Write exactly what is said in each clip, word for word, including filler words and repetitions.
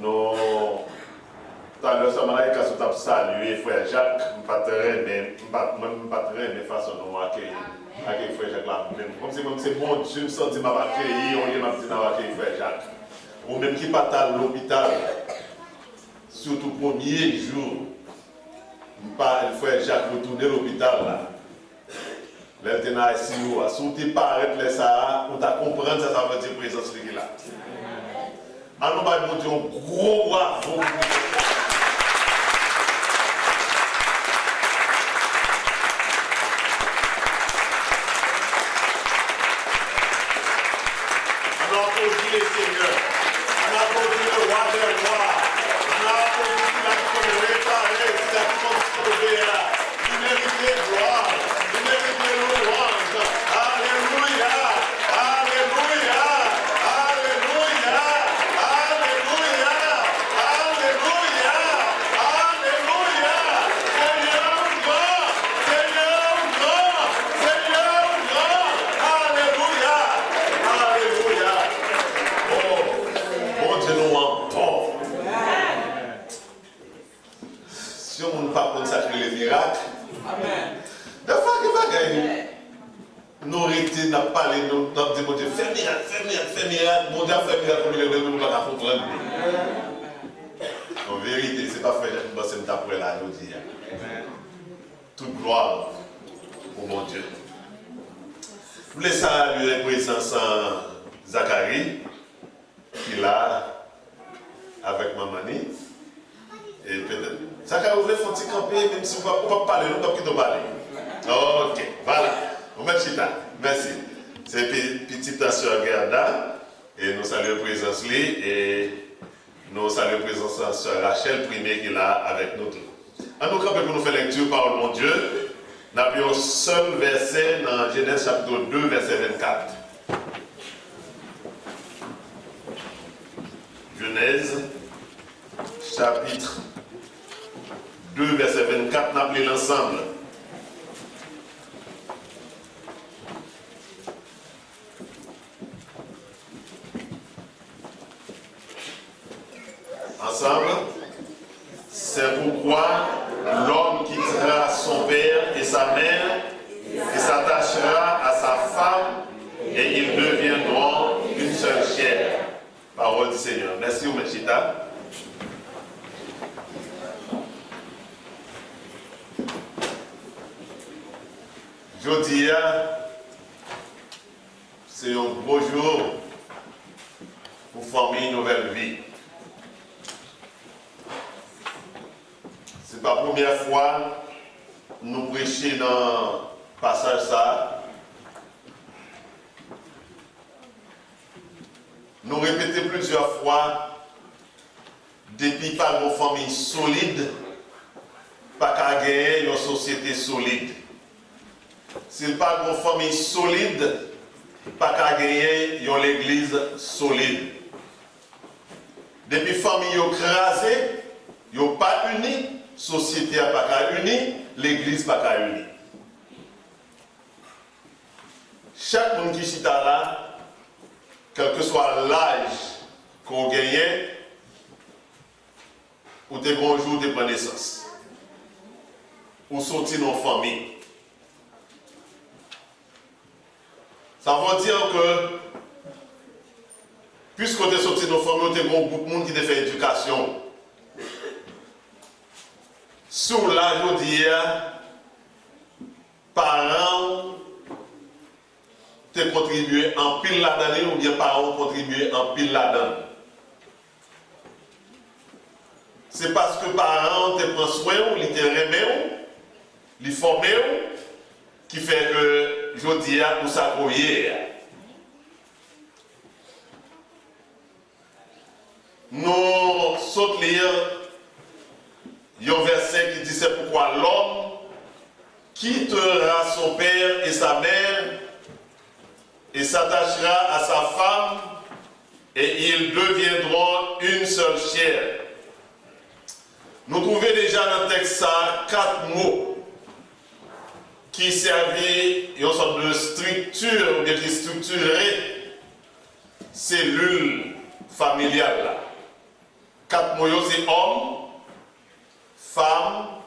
Nou, talè sa Malaika sot ap salye frè Jak, m pa t renmen, m pa t, mwen, m pa t renmen fason nou akeyi, akeyi frè Jak la menm. Kòmsi mwen, se Bondye m santi m ap akeyi, olye m ap di n ap akeyi frè Jak. Ou menm ki pa t al lopital, sitou premye jou, m pa, frè Jak retounen lopital la. Lè l te nan I C U a, si w te parèt lè sa a, ou ta konprann sa sa vle di prezans li ki la. Ann nou bay Bondye yon gwo bravo pou prezans li. Ann aplodi le Senyè. Ann aplodi le Wa dè wa. Ann aplodi sila ki konn repare, sila ki konn sove a. Li merite glwa. Li merite louwanj. Alelouya. Alelouya. Alelouya. Alelouya. Alelouya. Alelouya. Senyè ou gran. Senyè ou gran. Senyè ou gran. Alelouya. Alelouya. Oh, Bondye nou an bon. Si yon moun pa konn sa k rele mirak, dèfwa gen bagay nou rete, n ap pale, nou, n ap di Bondye, fè mirak, fè mirak, fè mirak. Bondye ap fè mirak pou milyon de moun, nou pa ka konprann li. An verite, se pa frè Jak m panse m t ap wè la jodi a. Tout glwa pou Bondye. M vle salye prezans Zakari ki la avèk manman ni. E petèt, Zakari, ou vle fè yon ti kanpe, menm si ou pa, ou p ap pale, nou p ap kite w pale. Ok, vwala. Ou mèt chita. Mèsi. Se pi-, pitit sè Gerda. E nou salye prezans li. E nou salye prezans sè Rachel Prime ki la avèk nou tou. Ann nou kanpe pou nou fè lekti pawòl Bondye. N ap li yon sèl vèsè nan Jenèz chapit de, vèsè vennkat. Jenèz chapit de, vèsè vennkat, n ap li l ansanm. Ensemble. C'est pourquoi l'homme quittera son père et sa mère et s'attachera à sa femme, et ils deviendront une seule chair. Parole du Seigneur. Mèsi, ou mèt chita. Jodi a, se yon gwo jou pou fanmi Nouvèl Vi. Se pa premyè fwa nou preche nan pasaj sa a. Nou repete plizyè fwa, depi pa gen yon fanmi solid, pa ka genyen yon sosyete solid. Si l pa gen yon fanmi solid, pa ka genyen yon legliz solid. Depi fanmi yo kraze, yo pa ini, sosyete a pa ka ini, legliz pa ka ini. Chak moun ki chita la, kèlkeswa laj ke w genyen, ou te gen yon jou ou te pran nesans. Ou soti nan yon fanmi. Sa vle di ke, piske w te soti nan yon fanmi, ou te gen yon gwoup moun ki te fè edikasyon w. Si w la jodi a, paran w te kontribye anpil ladan li oubyen paran w kontribye anpil ladan l. Se paske paran w te pran swen w, li te renmen w, li fòme w, ki fè ke jodi a ou sa ke w ye a. Nou sot li yon vèsè ki di, c'est pourquoi l'homme quittera son père et sa mère et s'attachera à sa femme, et ils deviendront une seule chair. Nou twouve deja nan tèks sa a kat mo ki sèvi yon sòt de estrikti oubyen ki estriktire selil familyal la. Kat mo yo se homme, femme,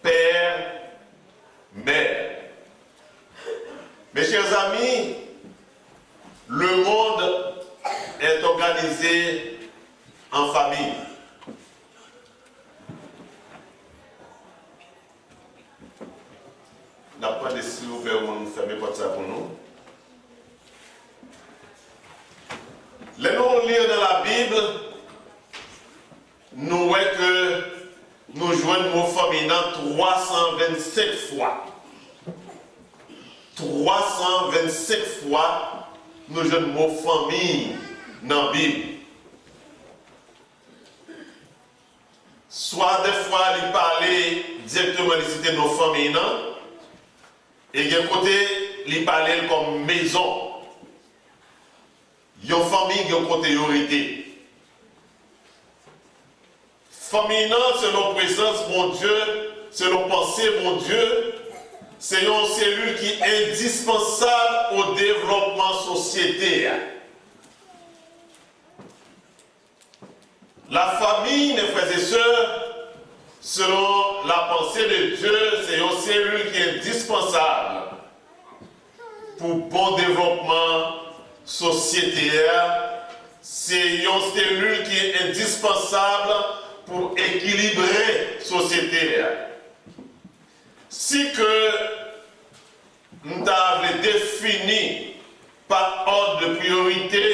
père, mère. Mes chers amis, le monde est organisé en famille. N ap mande silvouplè yon moun fèmen pòt sa pou nou. Lè nou li nan Labib, nou wè ke nou jwenn mo fanmi nan twa san vennsenk fwa. Twa san vennsenk fwa nou jwenn mo fanmi nan Bib. Swa dèfwa li pale dirèkteman, li site non fanmi nan, e gen kote li pale l kòm mezon. Yon fanmi gen kote yo rete. Fanmi nan, selon prezans Bondye, selon panse Bondye, se yon selil ki endispansab o devlòpman sosyete a. La famille, mes frères et sœurs, selon la pensée de Dieu, se yon selil ki endispansab pou bon devlòpman sosyete a, se yon selil ki endispansab pou ekilibre sosyete a. Si ke m ta vle defini pa òd de priyorite,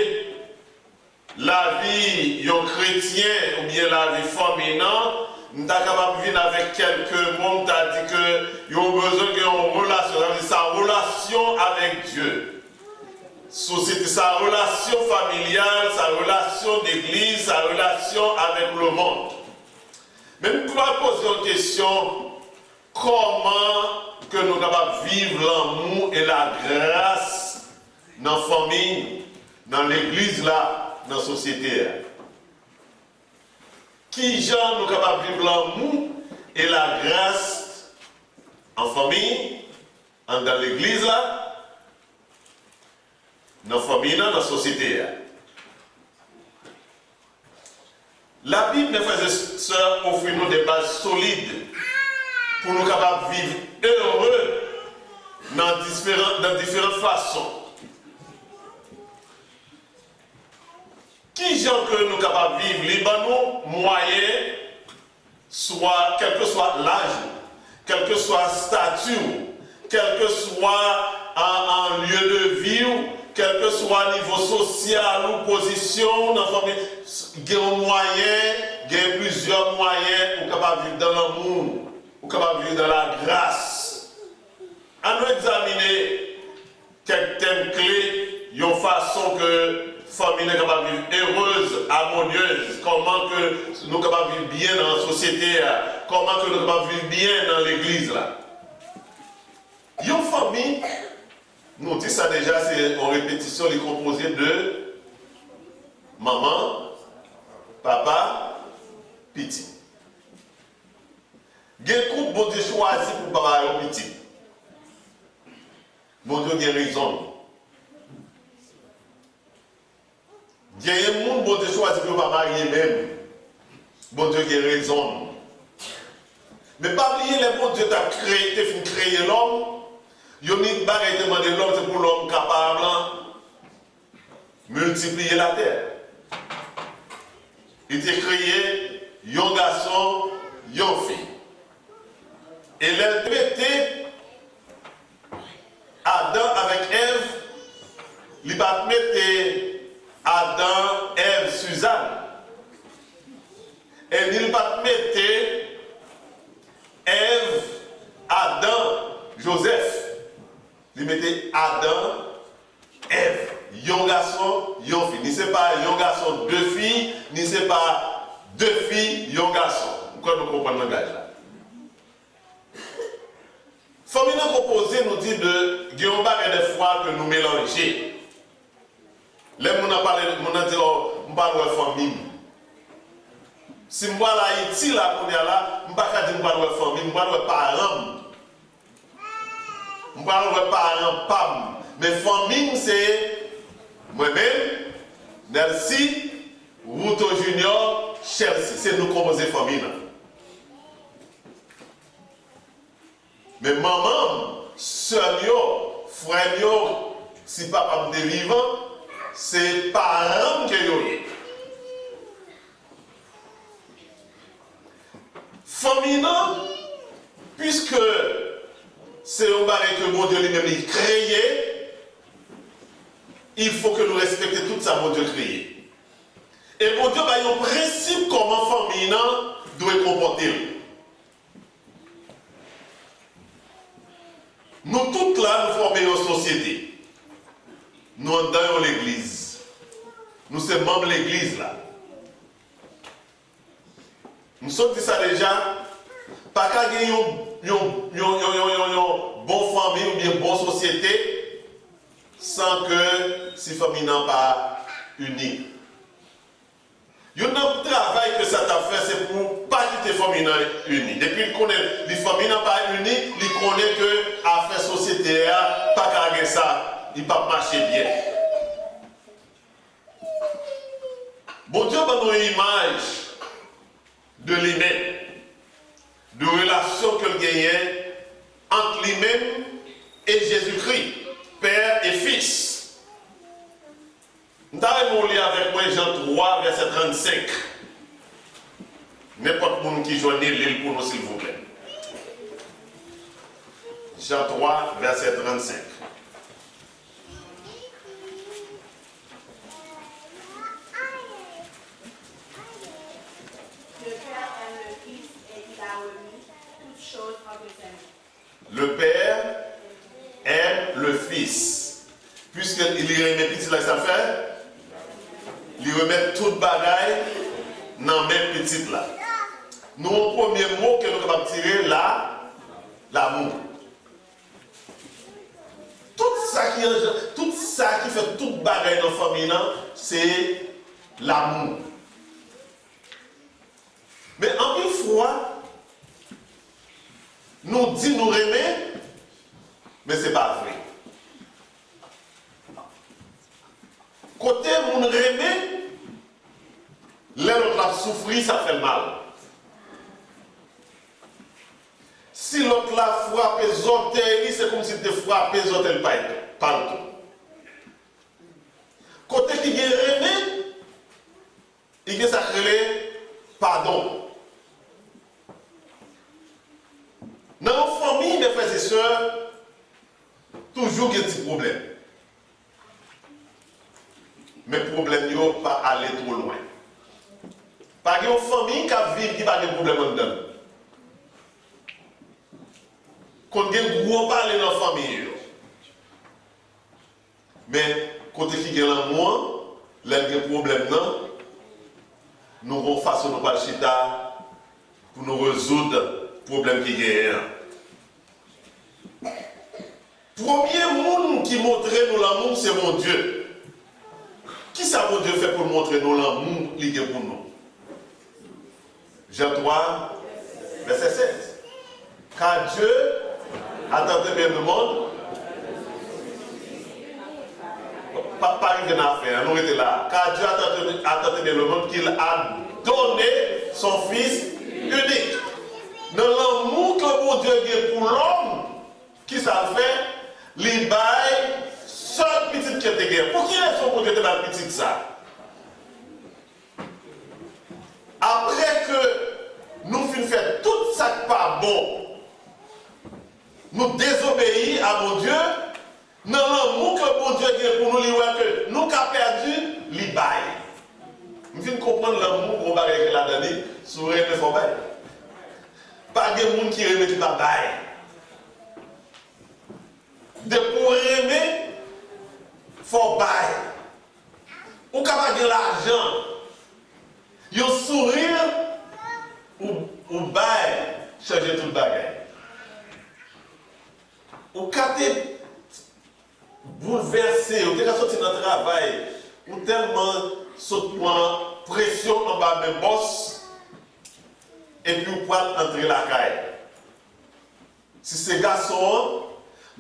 lavi yon kretyen oubyen lavi fanmi nan, m ta kapab vin avèk kèlke mo, m ta di ke yo bezwen gen yon relasyon, sa vle di sa relasyon avèk Dye. Sosyete, sa relasyon familyal, sa relasyon degliz, sa relasyon avèk lemonn. Men m pral poze yon kesyon, kòman ke nou kapab viv lanmou e lagras nan fanmi, nan legliz la, nan sosyete a? Kijan nou kapab viv lanmou e lagras an fanmi, anndan legliz la, nan fanmi nan, nan sosyete a? Labib, mes frères et sœurs, ofri nou de baz solid pou nou kapab viv ere nan diferan, nan diferan fason. Kijan ke nou kapab viv? Li ban nou mwayen, swa, kèlkeswa laj ou, kèlkeswa stati w, kèlkeswa an, an lye de vi w, kèlkeswa nivo sosyal ou, pozisyon w nan fanmi, gen yon mwayen, gen plizyè mwayen ou kapab viv dan lanmou, ou kapab viv dan lagras. Ann nou egzamine kèk tèm kle, yon fason ke fanmi nan kapab viv erez, amonyez, kòman ke nou kapab viv byen nan sosyete a, kòman ke nou kapab viv byen nan legliz la. Yon fanmi, nou di sa deja, se yon repetisyon, li konpoze de manman, papa, pitit. Gen koup Bondye chwazi pou pa ba yo pitit. Bondye gen rezon l. Genyen moun Bondye chwazi pou yo pa marye menm. Bondye gen rezon l. Men pa bliye lè Bondye t ap kreye, te fin kreye lòm, yonn bagay te mande lòm, se pou lòm kapab miltipliye latè. Li te kreye yon gason, yon fi. E lè l te mete Adan avèk Èv, li pa t mete Adan, Èv, Sizàn. E ni l pa t mete Èv, Adan, Jozèf. Li mete Adan, Èv, yon gason, yon fi. Ni se pa yon gason, de fi, ni se pa de fi, yon gason. M kwè nou konprann langaj la. Fanmi nan konpoze, nou di de, gen yon bagay dèfwa ke nou melanje. Lè moun nan pale, moun nan di, "Ò, m pral wè fanmi m." Si m pral Ayiti la kounye a la, m pa ka di m pral wè fanmi m, m pral wè paran m. M pral wè paran pa m. Men fanmi m se mwen menm, Nèlsi, Ruto Junior, Chelsea, se nou konpoze fanmi nan. Men manman m, sè m yo, frè m yo, si papa m te vivan, se paran m ke yo ye. Fanmi nan, piske se yon bagay ke Bondye li menm li kreye, il faut que nou respekte tout sa Bondye kreye. E Bondye bay yon prensip kòman fanmi nan dwe konpòte l. Nou tout la, nou fòme yon sosyete. Nou anndan yon legliz. Nou se manm legliz la. M sot di sa deja, pa ka gen yon, yon, yon, yon, yon, yon, yon bon fanmi oubyen bon sosyete san ke si fanmi nan pa ini. Youn nan travay ke sa t ap fè, se pou pa kite fanmi nan ini. Depi l konnen li fanmi nan pa ini, li konnen ke afè sosyete a pa ka gen sa, li p ap mache byen. Bondye ban nou yon imaj de li menm, de relasyon ke l genyen ant li menm e Jezikri, Pè e Fis. M ta renmen w li avèk mwen Jan twa, vèsè trannsenk. Nenpòt moun ki jwenn li, li l pou nou, silvouplè. Jan twa, vèsè trannsenk. Le Père aime le Fils et il a remis toutes choses entre ses mains. Le Père aime le Fils. Piske li renmen pitit la, sa l fè? Li remèt tout bagay nan men pitit la. Nou, yon premye mo ke nou kapab tire la, lamou. Tout sa ki anje-, tout sa ki fè tout bagay nan fanmi nan, se lamou. Men anpil fwa, nou di nou renmen, men se pa vre. Kote moun renmen, lè lòt la ap soufri, sa fè l mal. Si lòt la frape zòtèy li, se kòmsi l te frape zòtèy pa l, pa l tou. Kote ki gen renmen, li gen sa k rele padon. Nan yon fanmi, mes frères et sœurs, toujou gen ti pwoblèm. Men pwoblèm yo pa ale twò lwen. Pa gen yon fanmi k ap viv ki pa gen pwoblèm anndan l. Konn gen gwo pale nan fanmi yo. Men, kote ki gen lanmou an, lè l gen pwoblèm nan, nou gon fason nou pral chita pou nou rezoud pwoblèm ki genyen an. Premye moun ki montre nou lanmou, se Bondye. Kisa Bondye fè pou l montre nou lanmou li gen pou nou? Jan twa, vèsè sèz. Car Dieu a tant aimé le monde. Pa, pa rive nan fen an, nou rete la. Car Dieu a tant aimé, a tant aimé le monde qu'il a donné son Fils unique. Nan lanmou ke Bondye gen pou lòm, kisa l fè? Li bay sèl pitit ke te gen. Pou ki rezon Bondye te bay pitit sa? Apre ke nou fin fè tout sa k pa bon, nou dezobeyi a Bondye, nan lanmou ke Bondye gen pou nou, li wè ke nou ka pèdi, li bay. M fin konprann lanmou gon bagay ki ladan li, si w renmen fò w bay. Pa gen moun ki renmen ki pa bay. Depi w renmen, fò w bay. Ou ka pa gen lajan, yon souri, ou, ou bay, chanje tout bagay. Ou ka te boulvèse, ou te ka soti nan travay, ou tèlman sot pran presyon anba men bòs, epi ou pral antre lakay. Si se gason an,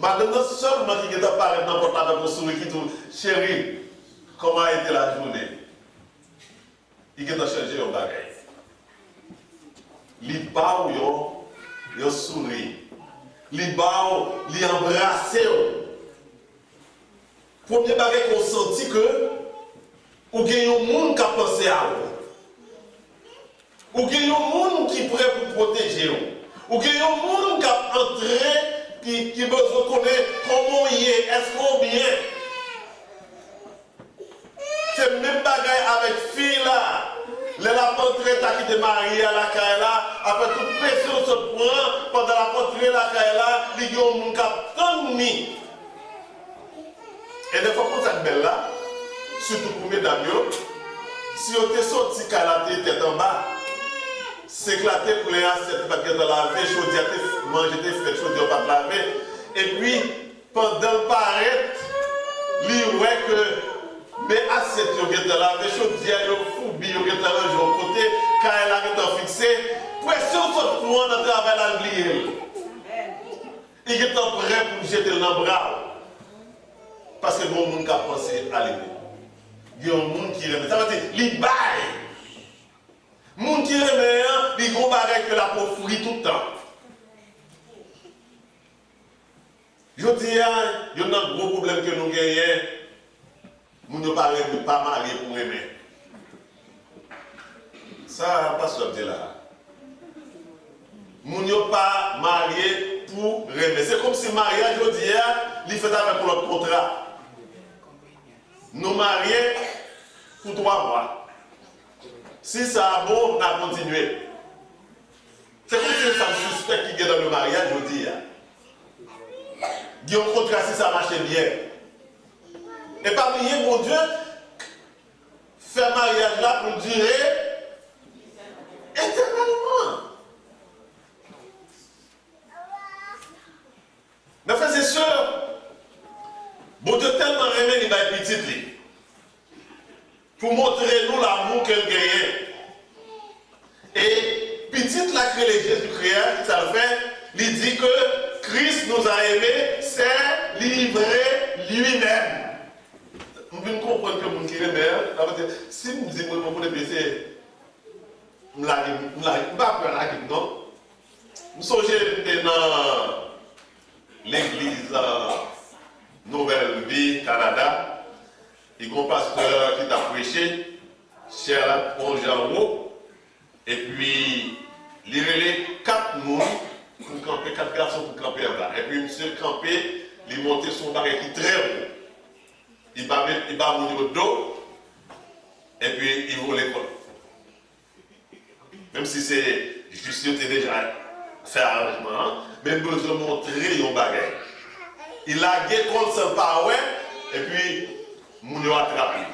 madanm nan sèlman ki gentan parèt nan pòt la avèk yon souri ki di w, cheri, kòman a ete lajounen? Li gentan chanje yon bagay. Li ba w yon, yon souri. Li ba w, li anbrase w. Premye bagay ke w santi ke ou gen yon moun k ap panse a ou. Ou gen yon moun ki prè pou pwoteje w. Ou gen yon moun k ap antre, ki, ki bezwen konnen kòman w ye, èske w byen. Se menm bagay avèk fi la. Lè l ap antre, ta kite mari a lakay la, apre tout presyon l sot pran, pandan l ap antre lakay la, li gen yon moun k ap tann li. E dèfwa, konn sa k bèl la, sitou pou medam yo, si yo te soti kay la, te tèt anba, sink la te plen, asyèt li pa t gentan lave, chodyè te, manje te fèt, chodyè yo pa t lave. Epi, pandan l parèt, li wè ke men asyèt yo gentan lave, chodyè yo foubi, yo gentan ranje yon kote, kay la gentan fikse. Presyon sot pran nan travay la, l bliye l. Li gentan prè pou l jete l nan bra w. Paske gen yon moun k ap panse a li menm. Gen yon moun ki renmen. Sa vle di, li bay. Moun ki renmen an, li gen yon bagay ke l ap ofri tout tan. Jodi a, youn nan gwo pwoblèm ke nou genyen, moun yo pa renmen, pa marye pou renmen. Sa pastè ap di la a? Moun yo pa marye pou renmen. Se kòmsi maryaj jodi a, li fèt avèk yon lòt kontra. Nou marye pou twa mwa. Si sa a bon, n a kontinye. Se kòmsi se sa m sispèk ki gen nan le maryaj jodi a. Gen yon kontra, si sa mache byen. E pa bliye, Bondye fè maryaj la pou l dire etènèlman. Mè frè e sè, Bondye tèlman renmen, li bay pitit li pou montre nou lanmou ke l genyen. E pitit la ki rele Jezikri a, sa l fè, li di ke Christ nous a aimés, s'est livré lui-même. M vin konprann ke moun ki renmen an, sa vle di, si m di mwen, mwen konnen byen se M lage, m lage, m pa pè lage m non. M sonje m te nan legliz, ah, Nouvèl Vi, Kanada. E gen yon pastè ki t ap preche, chè la t yon jan wo, epi li rele kat moun pou kanpe, kat gason pou kanpe anba. Epi misye kanpe, li monte sou yon bagay ki trè wo. Li ba, li ba moun yo do, epi li vole kò l. Menm si se jis yo te deja fè aranjman an, men l bezwen montre yon bagay. Li lage kò l san l pa wè, epi moun yo atrape l.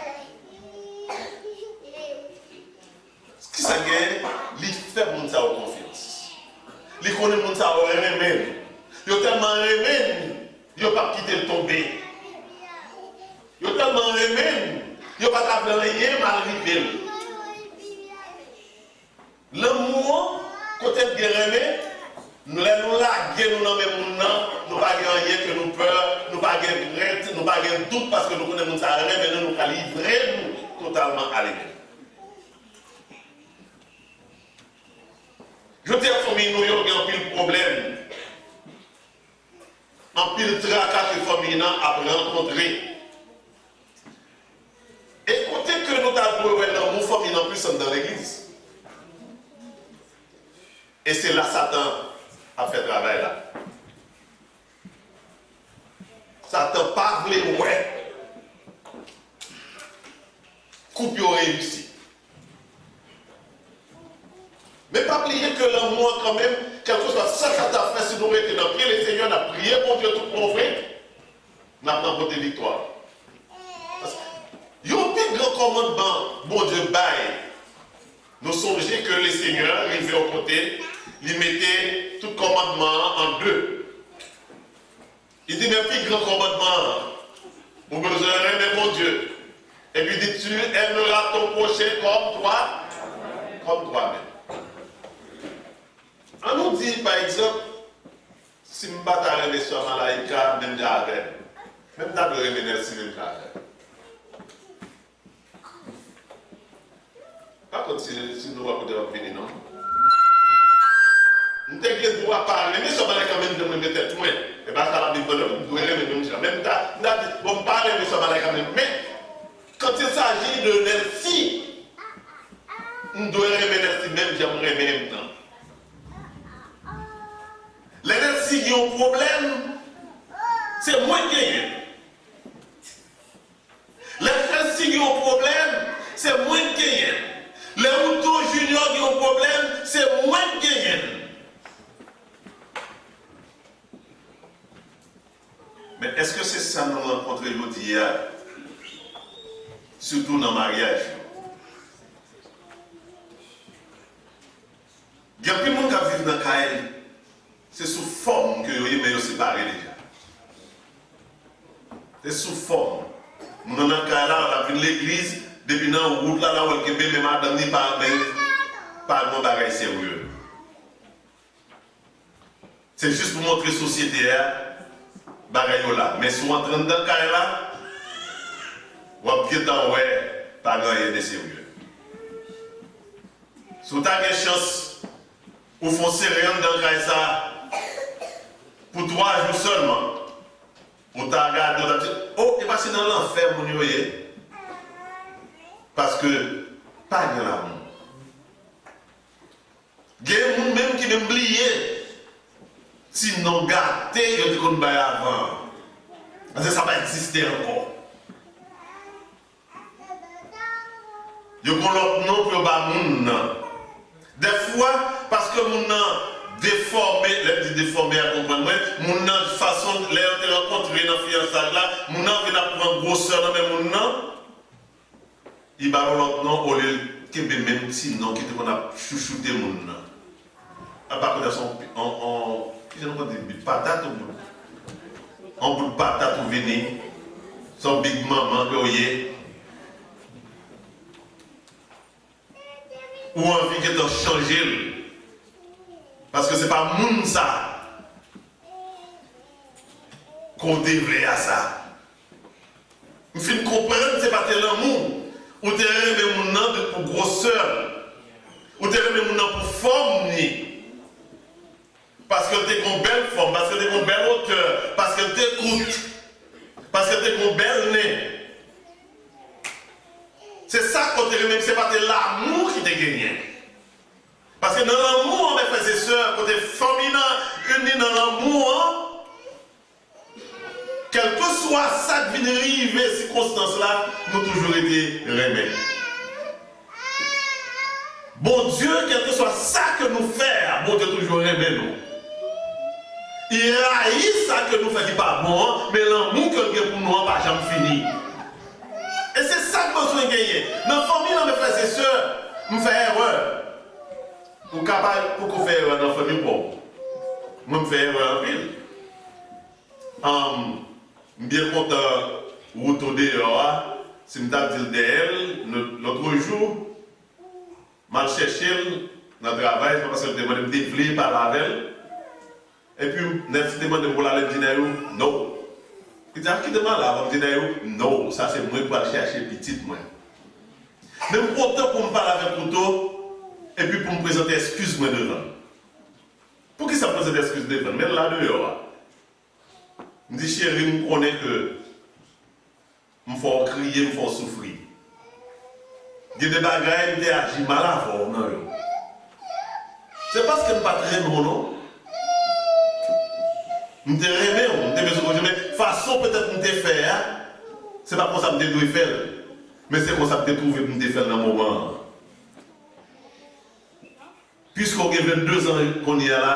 Kisa l genyen? Li fè moun sa yo konfyans. Li konnen moun sa yo renmen l. Yo tèlman renmen l, yo p ap kite l tonbe. Yo tèlman renmen l, yo pa ta vle anyen mal rive l. Lanmou an, kote l gen renmen, lè nou lage nou nan men moun nan, nou pa gen anyen ke nou pè, nou pa gen krent, nou pa gen dout, paske nou konnen moun sa a renmen nou, nou ka livre nou totalman a li menm. Jodi a, fanmi nou yo gen anpil pwoblèm. Anpil traka ke fanmi nan ap rankontre. E kote ke nou ta dwe wè lanmou fanmi nan plis anndan legliz? E se la Satan ap fè travay la. Satan pa vle wè koup yo reyisi. Men pa bliye ke lanmou an kanmenm, kèlkeswa sa Satan ap fè, si nou rete nan pye Lesenyè, n ap priye Bondye tout bon vre, n ap rankontre viktwa. Paske yon pi gran kòmandman Bondye bay, nou sonje ke Lesenyè rive yon kote, li mete tout kòmandman an an de. Li di, men pi gran kòmandman an, ou bezwen renmen Bondye. Epi di, tu aimeras ton prochain comme toi, comme toi-même. An nou di, pa egzanp, si m pa ta renmen sè Malaika menm jan avè m, men m ta dwe renmen Nèlsi menm jan avè m. Pa kont si, si nou wè kote w ap vini, non. M te gen dwa pa renmen sè Malika menm jan m renmen tèt mwen. E pa sa l ap di, m dwe renmen menm jan. Men m ta, m ta di, bon, m pa renmen sè Malika menm. Men, quand il s'agit de Nancy, m dwe renmen Nancy menm jan m renmen m nan. Lè Nancy gen yon pwoblèm, se mwen k genyen l. Lè Nancy gen yon pwoblèm, se mwen k genyen l. Lè Ruto Junior gen yon pwoblèm, se mwen k genyen l. Men èske se sa nou rankontre jodi a, sitou nan maryaj yo? Gen anpil moun k ap viv nan kay, se sou fòm ke yo ye, men yo separe deja. Se sou fòm. Moun nan nan kay la, l ap vin legliz, depi nan wout la, l ap wè l kenbe men madanm li, pa, men pa gen yon bagay serye. Se jis pou montre sosyete a bagay yo la. Men si w antre anndan kay la, w ap gentan wè pa gen anyen de serye. Si w ta gen chans, ou fè yon sere anndan kay sa pou twa jou sèlman, ou ta gade, ou ta di, "O, e pa se nan lanfè moun yo ye?" Paske pa gen lanmou. Gen moun menm ki menm bliye ti non gate yo te konn bay avan an. Paske sa pa egziste ankò. Yo gon lòt non pou yo ba moun nan. Dèfwa, paske moun nan defòme, lè m di defòme a, konprann mwen, moun nan fason, lè yo te rankontre nan fiyansaj la, moun nan vin ap pran gwosè nan men moun nan. Li ba yo lòt non, olye l kenbe menm ti non ki te konn ap chouchoute moun nan. A pa konnen se yon, yon, yon, kijan nou konn di, bout patat ou bout, yon bout patat ou vini, se yon big manman ke w ye. Ou anvi gentan chanje l. Paske se pa moun sa ke w te vle a sa. M fin konprann se pa te lanmou. Ou te renmen moun nan de pou gwosè l. Ou te renmen moun nan pou fòm li. Paske l te gen yon bèl fòm, paske l te gen yon bèl wotè, paske l te kout, paske l te gen yon bèl nen. Se sa ke w te renmen, se pa te lanmou ki te genyen. Paske nan lanmou an, mes frères et sœurs, kote fanmi nan ini nan lanmou an, kèlkeswa sa k vin rive sikonstans la, nou toujou rete renmen. Bondye, kèlkeswa sa ke nou fè a, Bondye toujou renmen nou. Li rayi sa ke nou fè ki pa bon an, men lanmou ke l gen pou nou an pa janm fini. E se sa k bezwen genyen. Nan fanmi nan, mes frères et sœurs, m fè erè. Ou ka pa poko fè erè nan fanmi w. Mwen, m fè erè anpil. Anm, m byen kontan Ruto deyò a. Si m t ap di l dèyè l, lòt jou, m al chèche l nan travay, se pa paske l te mande m, m te vle pale avè l. Epi, Nancy te mande m pou l ale, m di Nayou, no. Li di, a, kite m ale avan, m di Nayou, no, sa se mwen k pral chèche pitit mwen. Men m kontan pou m pale avèk Ruto, epi pou m prezante eskiz mwen devan l. Poukisa m prezante eskiz devan l? Men l la deyò a. M di, cheri, m konnen ke m fè w kriye, m fè w soufri. Gen de bagay m te aji mal avè w nan yo. Se paske m pa t renmen w, non. M te renmen w, m te bezwen kontinye, men fason petèt m te fè a, se pa konsa m te dwe fè l. Men se konsa m te twouve pou m te fè l nan moman an. Piske w gen vennde zan kounye a la,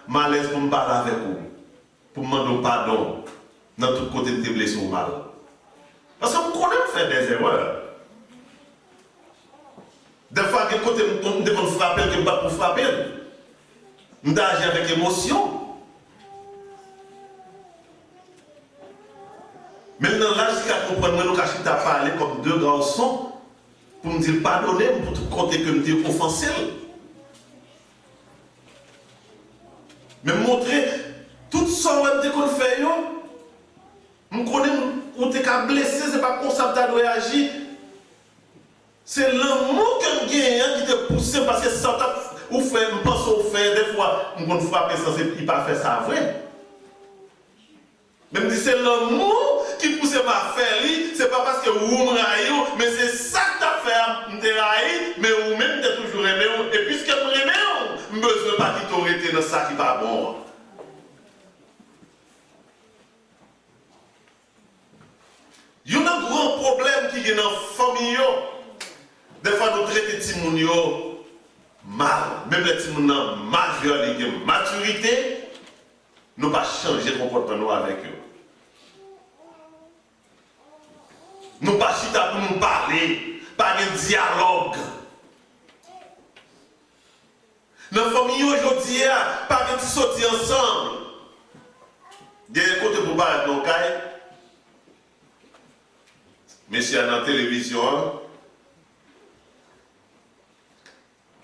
m alèz pou m pale avèk ou, pou m mande w padon nan tout kote m te blese w mal. Paske m konnen m fè dèzerè. Dèfwa, gen kote m konn, m te konn frape l ke m pa t pou frape l. M te aji avèk emosyon. Men nan laj li ka konprann mwen, nou ka chita pale kòm de gason pou m di l padone m pou tout kote ke m te ofanse l. Men m montre tout sa w wè m te konn fè yo, m konnen ou te ka blese, se pa konsa m ta dwe aji. Se lanmou ke m genyen an Se paske sa w t ap, ou fè, m panse w fè, dèfwa, m konn frape sans epi pa fè sa vre. Men m di se lanmou ki pouse m a fè li, se pa paske ou m rayi w, men se sa k t ap fè a m te rayi, men ou menm m te toujou renmen w, e piske m renmen w, m bezwen pa kite w rete nan sa ki pa bon an. Youn nan gran pwoblèm ki gen nan fanmi yo, dèfwa nou trete timoun yo mal. Menm lè timoun nan majè, li gen matirite, nou pa chanje konpòtman nou avèk yo. Nou pa chita pou nou pale, pa gen dyalòg. Nan fanmi yo jodi a, pa gen ti soti ansanm. Gen kote pou parèt nan kay, mesye a nan televizyon an,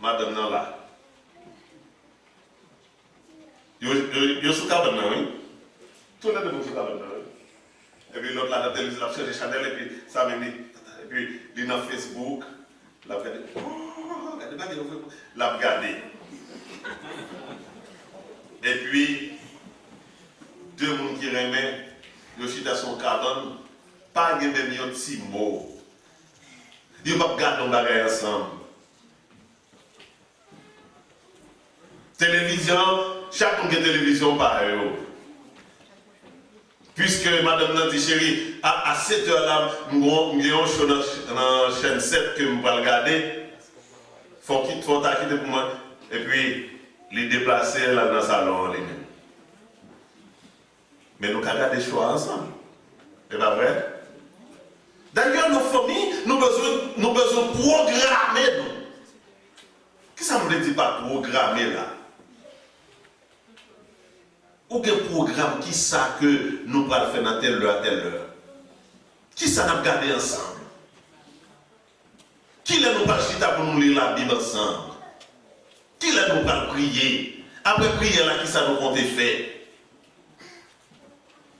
madanm nan la. Yo, yo, yo sou kabann nan, wi. Toulède moun sou kabann nan, wi. Epi lòt la nan televizyon, l ap chanje chanèl, epi sa menm li, epi li nan Facebook, l ap gade, oh, gade bagay yo vre, l ap gade. Epi, de moun ki renmen, yo chita sou yon kabann, pa gen menm yon ti mo. Yo p ap gade yon bagay ansanm. Televizyon, chak moun gen televizyon pa yo. Piske madanm nan di, cheri, a, a sèt è la, m gon, m gen yon cho nan, nan chèn sèt ke m pral gade. Fò w kit-, fò w ta kite pou mwen. Epi, li deplase, l al nan salon an li menm. Men nou ka gade cho a ansanm. E pa vre? Dayè, nan fanmi, nou bezwen, nou bezwen pwograme nou. Kisa m vle di pa pwograme la? Ou gen pwogram kisa ke nou pral fè nan tèl lè a tèl lè? Kisa n ap gade ansanm? Kilè nou pral chita pou nou li Labib ansanm? Kilè nou pral priye? Apre priyè la, kisa nou konte fè?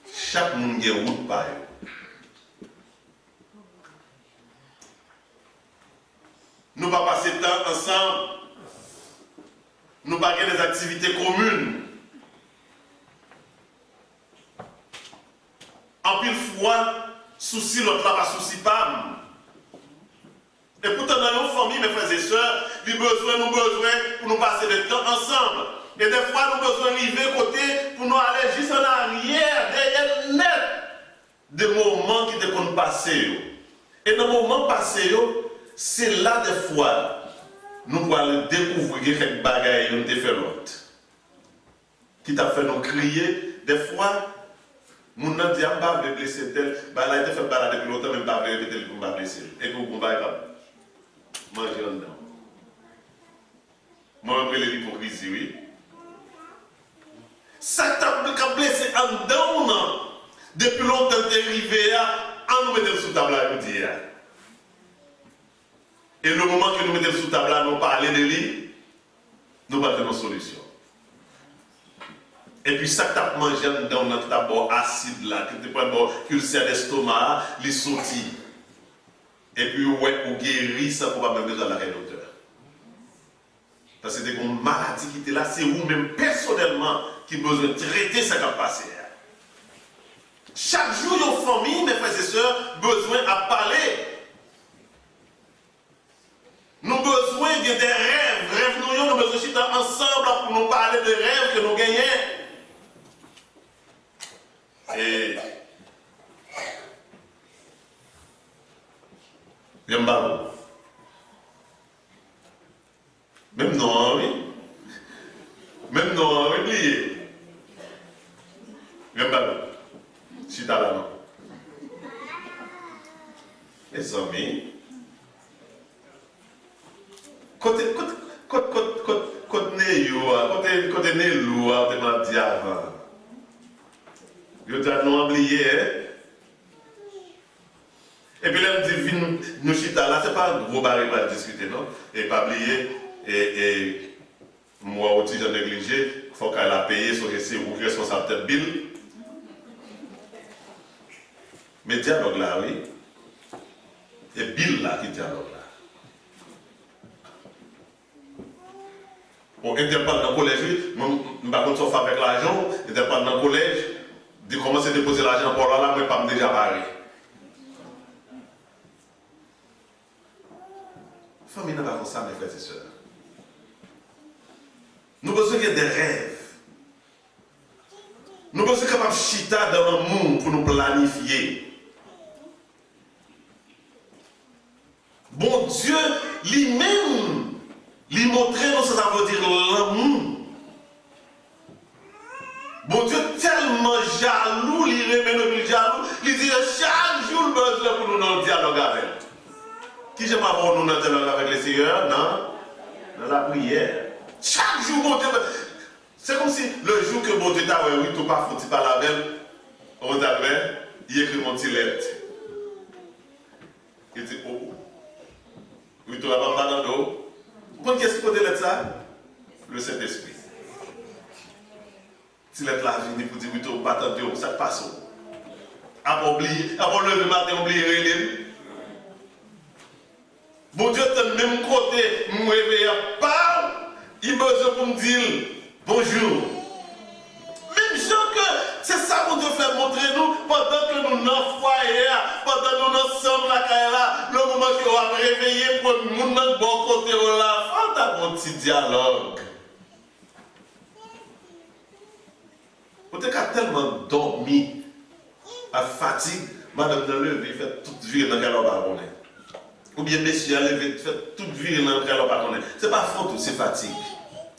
Chak moun gen wout pa yo. Nou pa pase tan ansanm. Nou pa gen dèzaktivite komin. Anpil fwa, sousi lòt la pa sousi pa m. E poutan, nan yon fanmi, mes frères et sœurs, li bezwen, nou bezwen pou nou pase de tan ansanm. E dèfwa, nou bezwen rive kote pou nou ale jis an aryè, dèyè nèt, de moman ki te konn pase yo. E nan moman pase yo, se la dèfwa nou pral dekouvri gen kèk bagay youn te fè lòt ki t ap fè nou kriye. Dèfwa, moun nan di, "A, m pa vle blese tèl, bagay la te fè m bagay la depi lontan, men m pa vle repete l pou m pa blese l." Epi w gon bagay k ap manje anndan w. Mwen menm rele l ipokrizi, wi. Sa k t ap, k ap blese anndan w nan, depi lontan l te rive a, an nou mete l sou tab la jodi a. E le moman ke nou mete l sou tab la, nou pale de li, nou pral jwenn yon solisyon. Epi sa k t ap manje anndan w nan, ki t ap ba w asid la, ki te pral ba w ilsè dèstoma a, li soti. Epi ou wè ou geri san ke w pa menm bezwen al lakay doktè. Paske te gen yon maladi ki te la, se ou menm pèsonèlman ki bezwen trete sa k ap pase a. Chak jou, yon fanmi, mes frères et sœurs, bezwen ap pale. Nou bezwen gen de rèv. Rèv nou yo, nou bezwen chita ansanm pou nou pale de rèv ke nou genyen. E, jan m ba nou. Menm non an, wi. Menm non an, wi, bliye. Jan m ba nou. Chita la, non. Mezanmi. Kote, kote, kote, kote, kote, kote Neyou a, kote, kote Nelou a, ou te m ap di avan? Yo di a nou an bliye, en? Epi lè m di vin nou chita la, se pa gwo bagay pral diskite, non. E pa bliye, e, e, m wè w ti jan neglije, fò kay la peye, sonje se ou ki responsab tèt bil. Men dyalòg la, wi. E bil la ki dyalòg la. Bon, entèl pral nan kolèj, wi. Mwen, m pa konn sa w fè avèk lajan w, entèl pral nan kolèj, de kòmanse depoze lajan an pa w la, la, mwen pa m deja pare. Fanmi nan pa konsa, mes frères et sœurs. Nou bezwen gen de rèv. Nou bezwen kapab chita dan lanmou pou nou planifye. Bondye, li menm, li montre nou sa sa vle di lanmou. Bondye tèlman jalou, li renmen nou, li jalou, li di chak jou l bezwen pou nou nan yon dyalòg avè l. Kijan m ap wè nou nan dyalòg avèk Lesenyè? Nan, nan lapriyè. Chak jou Bondye, se kòmsi le jou ke Bondye ta wè Rito pa fouti pale avè l, ou konn sa l fè? Li ekri yon ti lèt. Li di, o, o. Rito la pa m pa tande w. Ou konn kiyès ki pote lèt sa? Le Sentespri. Ti lèt la vini pou di, Rito, m pa tande w, sa k pase w? Apa w bliye, apa w leve maten, w bliye rele m? Bondye tann menm kote m reveye a, pa, li bezwen pou m di l, bonjou. Menm jan ke se sa Bondye fè montre nou, pandan ke nou nan fwaye a, pandan nou nan sanm lakay la, le moman ke w ap reveye premye moun nan bò kote w la, fò w ta gon ti dyalòg. Ou te ka tèlman dòmi ak fatig, madanm nan leve, fè tout vire nan kay la, w pa konnen. Oubyen mesye a leve, fè tout vire nan kay la, w pa konnen. Se pa fòt ou, se fatig.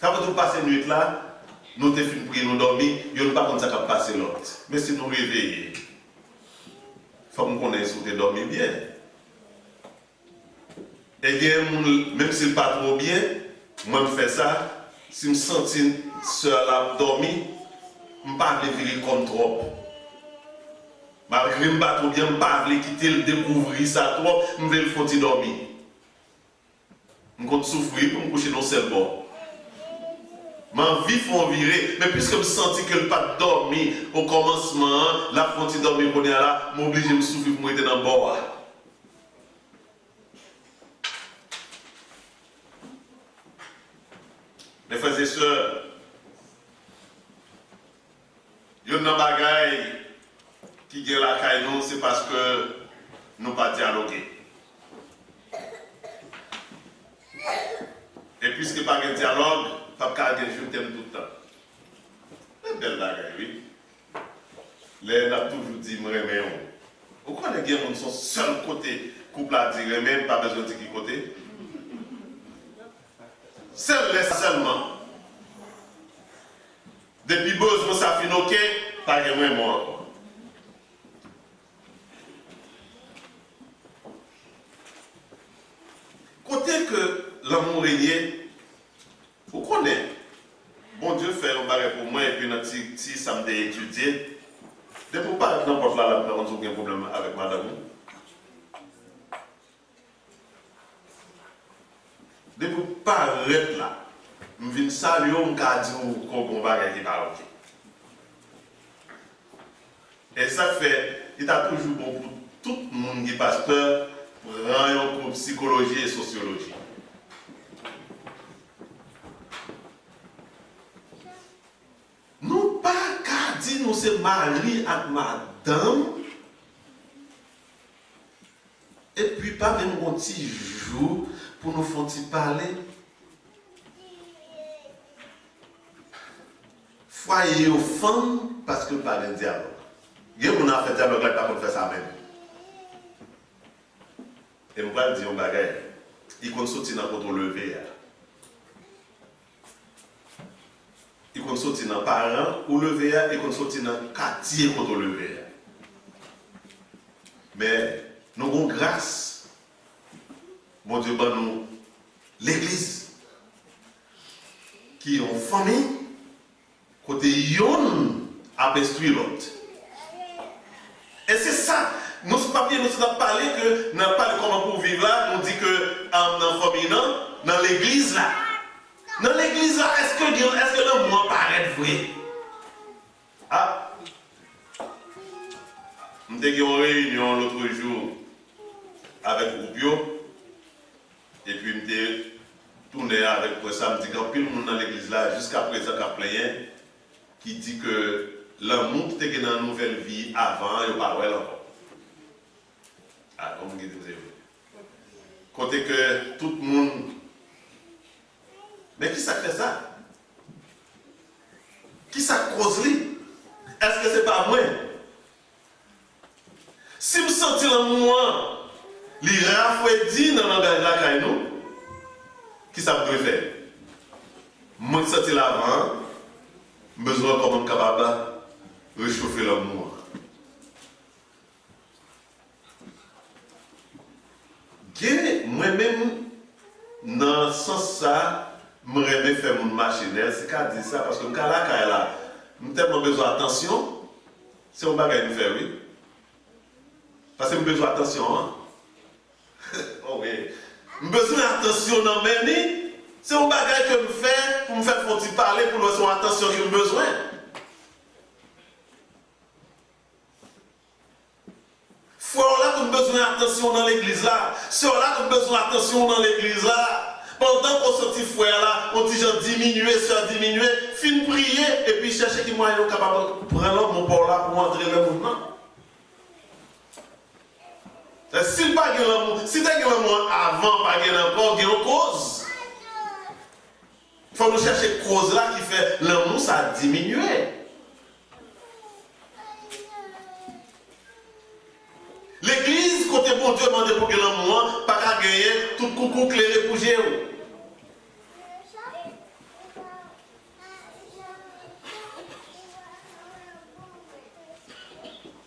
Sa vle di w pase nwit la, nou te fin priye, nou dòmi, youn pa konn sa k ap pase lòt. Men si nou reveye, fòk m konnen si w te dòmi byen. E gen moun, menm si l pa twò byen, mwen m fè sa, si m santi sè a la ap dòmi, m pa vle vire kò m twòp. Malgre m pa twò byen, m pa vle kite l dekouvri sa twòp, m vle l fè yon ti dòmi. M konn soufri pou m kouche nan yon sèl bò. M anvi fè yon vire, men piske m santi ke l pa t dòmi o kòmansman an, l ap fè yon ti dòmi kounye a la, m oblije m soufri pou m rete nan bò a. Mes frères et sœurs, youn nan bagay ki gen lakay nou, se paske nou pa dyaloge. E piske pa gen dyalòg, p ap ka gen je t'aime tout tan. Se bèl bagay, wi. Lè n ap toujou di, "M renmen w." Ou konnen gen moun se yon sèl kote koup la di renmen, pa bezwen di ki kote. Sèl lè sa sèlman. Depi bezwen sa fin oke, pa gen renmen ankò. Kote ke lanmou reye, ou konnen, Bondye fè yon bagay pou mwen, epi nan ti, ti sa m te etidye, depi w parèt nan pòt la, la, m pa konn si w gen pwoblèm avèk madanm ou. Depi w parèt la, m vin salye w, m ka di w ke w gen yon bagay ki pa oke. E sa k fè, li ta toujou bon pou tout moun ki pastè pran yon kou sikoloji e sosyoloji. Nou pa ka di nou se mari ak madanm, epi pa menm gon ti jou pou nou fè yon ti pale. Fwaye yo fann paske pa gen dyalòg. Gen moun ap fè dyalòg la, li pa konn fè sa menm. E m pral di yon bagay. Li konn soti nan kote w leve a. Li konn soti nan paran ou leve a, li konn soti nan katye kote w leve a. Men, nou gon gras. Bondye ban nou legliz, ki yon fanmi, kote youn ap enstwi lòt. E se sa, nou se papye, nou se t ap pale ke, n ap pale kòman pou w viv la, nou di ke, a, nan fanmi nan, nan legliz la. Nan legliz la, èske gen, èske lanmou an parèt vre? A, m te gen yon reyinyon lòt jou avèk gwoup yo, epi m te tounen avèk pwen sa, m di gen anpil moun nan legliz la jiskaprezan k ap plenyen, ki di ke lanmou ki te gen nan nouvèl vi avan an, yo pa wè l ankò. A, bon, moun ki di m se vre. Kote ke tout moun, men ki sa k fè sa? Ki sa k koz li? Èske se pa mwen? Si m santi lanmou an, li rafredi nan langaj lakay nou, ki sa m dwe fè? Mwen k santi l avan an, m bezwen wè kòman m kapab rechofe lanmou an. Gen, mwen menm, nan sans sa, m renmen fè moun mache. Nèlsi ka di sa, paske m ka lakay la, m tèlman bezwen atansyon, se yon bagay m fè, wi. Paske m bezwen atansyon an. Oh, wi. M bezwen atansyon nan men ni, se yon bagay ke m fè pou m fè l fè yon ti pale, pou l wè se yon atansyon ke m bezwen. Frè w la konn bezwen atansyon w nan legliz la. Sè w la konn bezwen atansyon w nan legliz la. Pandan ke w santi frè a la, yon ti jan diminye, sè a diminye, fin priye, epi chèche ki mwayen w kapab pran lanmou pa w la pou w antre nan moun nan. Si l pa gen lanmou, si te gen lanmou an avan, pa gen l ankò, gen yon koz. Fò nou chèche koz la ki fè lanmou sa diminye. Legliz kote Bondye mande pou gen lanmou an, pa ka genyen tout koukou klere pou je w.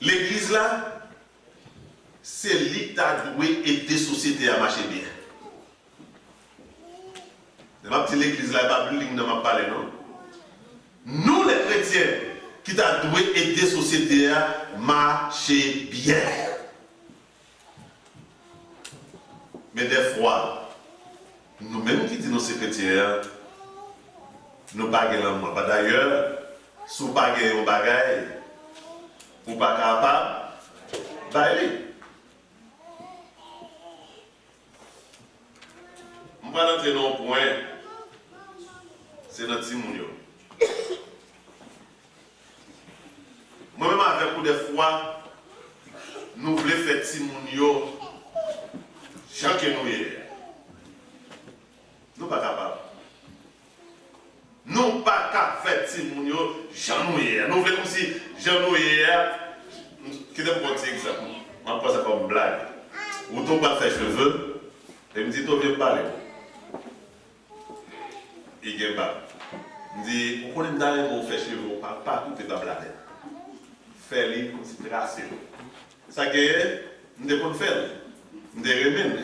Legliz la, se li ki ta dwe ede sosyete a mache byen. Lè m ap di legliz la, e pa building nan m ap pale, non. Nou, lè kretyen, ki ta dwe ede sosyete a mache byen. Men dèfwa, nou menm ki di nou se kretyen an, nou pa gen lanmou an. Pa dayè, si w pa gen yon bagay, ou pa kapab bay li. M pral antre nan yon pwen, se nan timoun yo. Mwen menm avèk ou, dèfwa, nou vle fè timoun yo jan ke nou ye a. Nou pa kapab. Nou pa ka fè timoun yo jan nou ye a. Nou vle kòmsi jan nou ye a. Kite m pran yon ti egzanp. M ap pran sa kòm blag. Ou tou pral fè cheve, e m di tou vin pale. Li gen bab. M di, ou konnen m ta renmen w fè cheve w, pa, pa koupe bab la nèt. Fè li kòmsi trase l. Sa genyen, m te konn fè l. M te renmen l.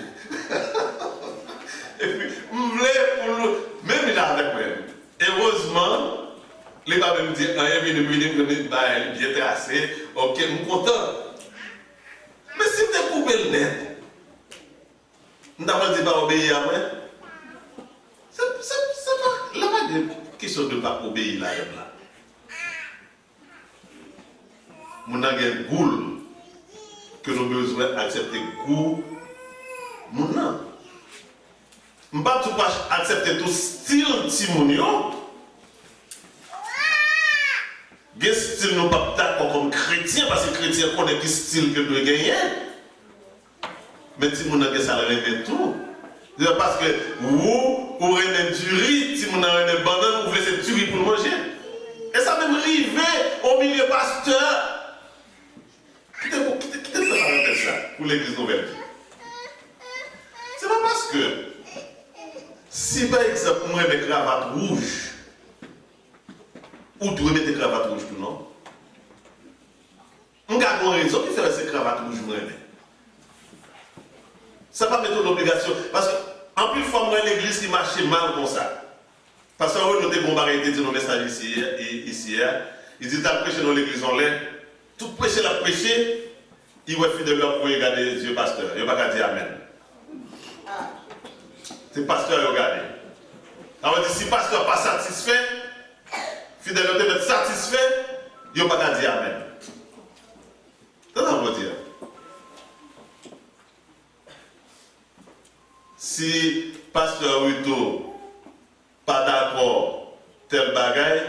Epi, m vle pou l, menm li la avèk mwen. Erezman, li pa menm di anyen, vini, vini, vini, bay, li byen trase. Oke, m kontan. Men si m te koupe l nèt, m ta pral di pa obeyi a mwen? Se, se, se pa, la pa gen kesyon de pa obeyi ladann la. Moun nan gen gou l, ke nou bezwen aksepte gou moun nan. M p ap di w pa aksepte tou stil timoun yo. Gen stil nou p ap dakò kòm kretyen, paske kretyen konnen ki stil ke l dwe genyen. Men timoun nan gen sa l renmen tou. Se pa paske ou, ou renmen diri, timoun nan renmen bannann, ou vle se diri pou l manje. E sa menm rive o milye pastè. Kite, kite, kite m fè parantèz sa pou legliz Nouvèl Vi. Se pa paske, si pa egzanp, mwen renmen kravat wouj, ou dwe mete kravat wouj tou, non? M ka gen yon rezon ki fè se kravat wouj mwen renmen. Sa pa met yon obligasyon. Paske anpil fwa, m wè legliz ki mache mal konsa. Pastè Reno te gen yon bagay, li te di nan mesaj isi, i-, isi a. Li di l t al preche nan legliz yon lè. Tout preche l ap preche, li wè fidèl yo ap voye gade zye pastè. Yo pa ka di amèn. Se pastè yo gade. Sa vle di, si pastè pa satisfè, fidèl yo te mèt satisfè, yo pa ka di amèn. Tande sa m di a. Si pastè Rito tèl bagay,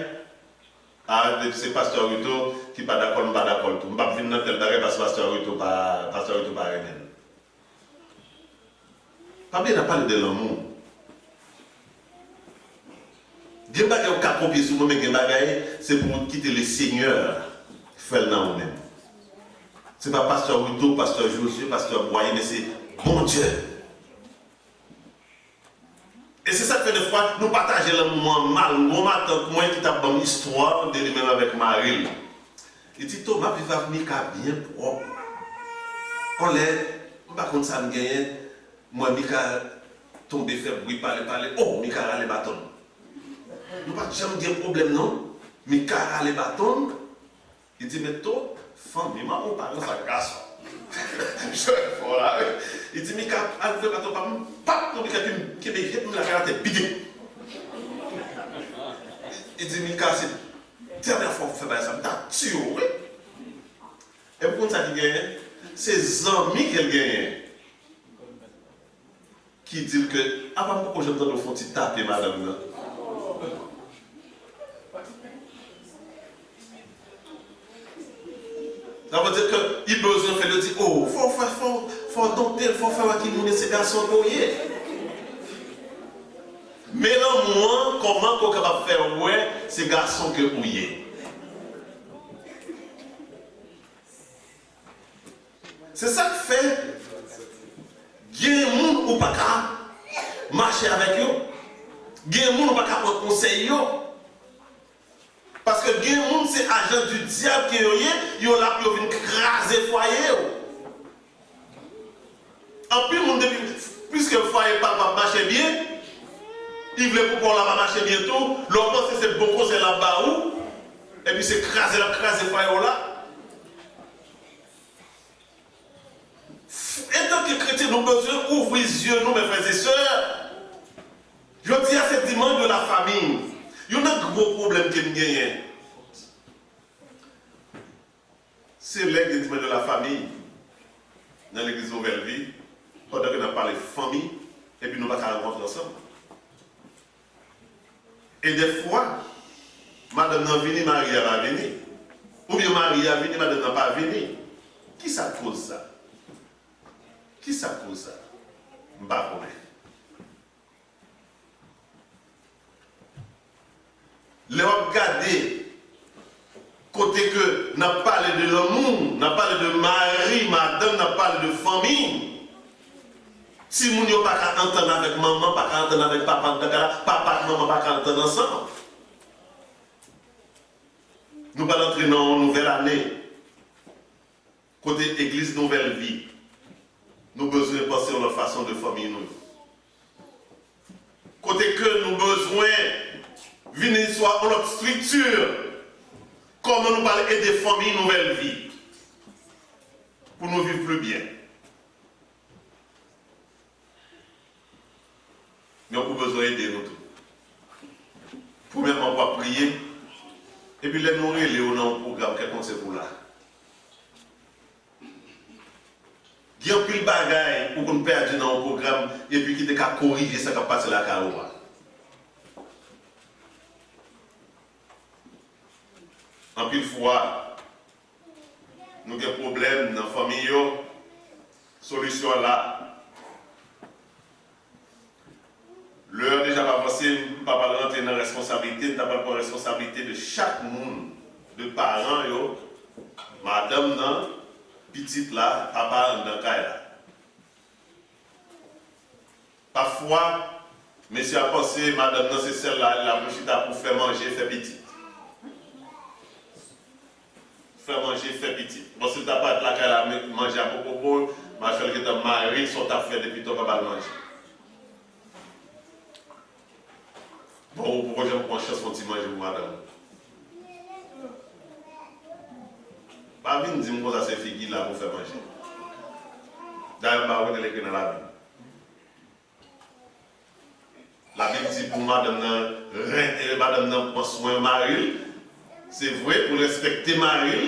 a, se pastè Ruto ki pa dakò l, m pa dakò l tou. M p ap vin nan tèl bagay paske pastè Ruto pa, pastè Ruto pa renmen l. Pa bliye n ap pale de lanmou. Gen bagay ou ka kopye sou mwen, men gen bagay, se pou ou kite Lesenyè fè l nan ou menm. Se pa pastè Ruto, pastè Josué, pastè Bwaye, men se Bondye. E se sa k fè defwa nou pataje lanmou an mal. M gen yon matant mwen ki t ap ban m istwa de li menm avèk mari l. Li di, "To, m ap viv ak Mika byen pwòp. On lè, m pa konn sa m genyen, m wè Mika tonbe fè bri pale pale. O, Mika rale baton l. Nou pa t janm gen pwoblèm non. Mika rale baton l." Li di, "Men To, fanmi m an, ou pa nan sa gason." Jwèt fò la, wi. Li di, "Mika, al fè baton pa m, pap, non, Mika, epi m kenbe yèt m lakay atè, pite." Li di, "Mika, se dènyè fwa w fè bagay sa, m ta tiye w, wi." E pou konn sa ki genyen, se zanmi ke l genyen ki di l ke, apa m poko janm tande w fè yon ti tape madanm nan? Sa vle di ke li bezwen fè l, yo di, o, fò, fò, fò, fò w donte l, fò w fè wè ki moun e se gason ke w ye. Men lanmou an, kòman ke w kapab fè wè se gason ke ou ye? Se sa k fè, gen moun ou pa ka mache avèk yo. Gen moun ou pa ka pran konsèy yo. Paske gen moun se ajan di dyab ke yo ye, yo la pou yo vin kraze fwaye yo. Anpil moun depi, piske fwaye pa, pa mache byen, li vle pou kò w la pa mache byen tou, lè w panse se bon konsèy l ap ba ou, epi se kraze l ap kraze fwaye w la. Etanke kretyen, nou bezwen ouvri zye nou, mes frères et sœurs. Jodi a, se dimanche de la famille. Youn nan gwo pwoblèm ke m genyen, se lè gen dimanche de la famille nan legliz Nouvèl Vi, pandan ke n ap pale fanmi, epi nou pa ka rankontre ansanm. E dèfwa, madanm nan vini, mari a pa vini. Oubyen mari a vini, madanm nan pa vini. Kisa k koz sa? Kisa k koz sa? M pa konnen. Lè w ap gade kote ke n ap pale de lanmou, n ap pale de mari, madanm, n ap pale de fanmi, timoun yo pa ka antann avèk manman, pa ka antann avèk papa anndan kay la, papa ak manman pa ka antann ansanm. Nou pral antre nan yon nouvèl ane. Kote egliz Nouvèl Vi, nou bezwen panse yon lòt fason de fanmi nou. Kote ke nou bezwen vini swa yon lòt estrikti, kòman nou pral ede fanmi Nouvèl Vi pou nou viv pli byen. Men ou bezwen ede nou tou. Premyèman, w ap priye, epi lè nou rele w nan yon pwogram kèlkonk, se pou w la. Gen anpil bagay ou konn pèdi nan yon pwogram, epi ki te ka korije sa k ap pase lakay ou a. Anpil fwa, nou gen pwoblèm nan fanmi yo, solisyon an la. Lè an deja pa avanse, m pa pral rantre nan responsablite, m ta pral pran responsablite de chak moun, de paran yo, madanm nan, pitit la, papa anndan kay la. Pafwa, mesye a panse madanm nan se sèl la, la pou chita pou fè manje, fè pitit. Fè manje, fè pitit. Bon, si l ta parèt lakay la, men manje a poko bon, m a fè l gentan mare, sa w t ap fè depi tan w pa ba l manje. Bon, ou poko janm pran chans fè yon ti manje pou madanm ou. Pa vin di m konsa se figi la pou fè manje. Dayè, m pa wè kote l ekri nan Labib. Labib di pou madanm nan ren-, e, madanm nan pran swen mari l. Se vre, pou l respekte mari l.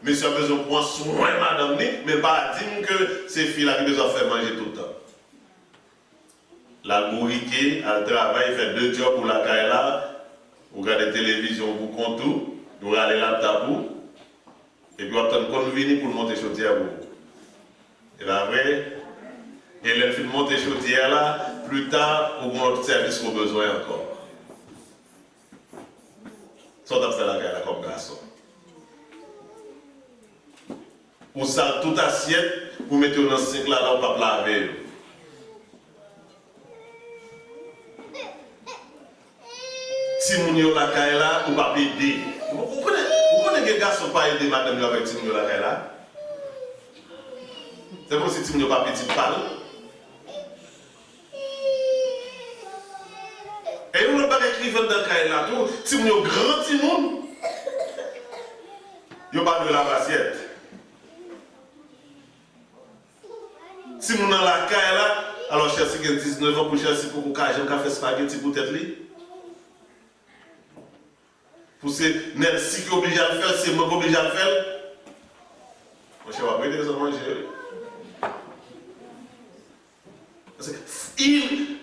Mesye a bezwen pran swen madanm li, men pa di m ke se fi la ki bezwen ap fè manje tout tan. L al bourike, al travay, fè de djòb ou lakay la, Ou gade televizyon pou kont ou, ou rale laptòp ou, epi w ap tann konn vini pou l monte chodyè pou ou. E pa vre? E lè l fin monte chodyè la, pita, ou gen lòt sèvis ou bezwen ankò. Sa w t ap fè lakay la kòm gason? Ou sal tout asyèt, ou mete yo nan sink la, la ou p ap lave yo. Timoun yo lakay la, ou p ap ede. Ou konnen, ou konnen gen gason k pa ede madanm yo avèk timoun yo lakay la? Se kòmsi timoun yo pa pitit pa l. E yon lòt bagay ki rive anndan kay la tou, timoun yo gran timoun, yo pa dwe lave asyèt. Timoun nan lakay la, alò Chelsea gen diznèf an, pou Chelsea poko ka janm ka fè espageti pou tèt li. Pou se Nelcy ki oblije al fè l, se mwen ki oblije al fè l. Monchè, w ap rete san manje, wi. Paske il,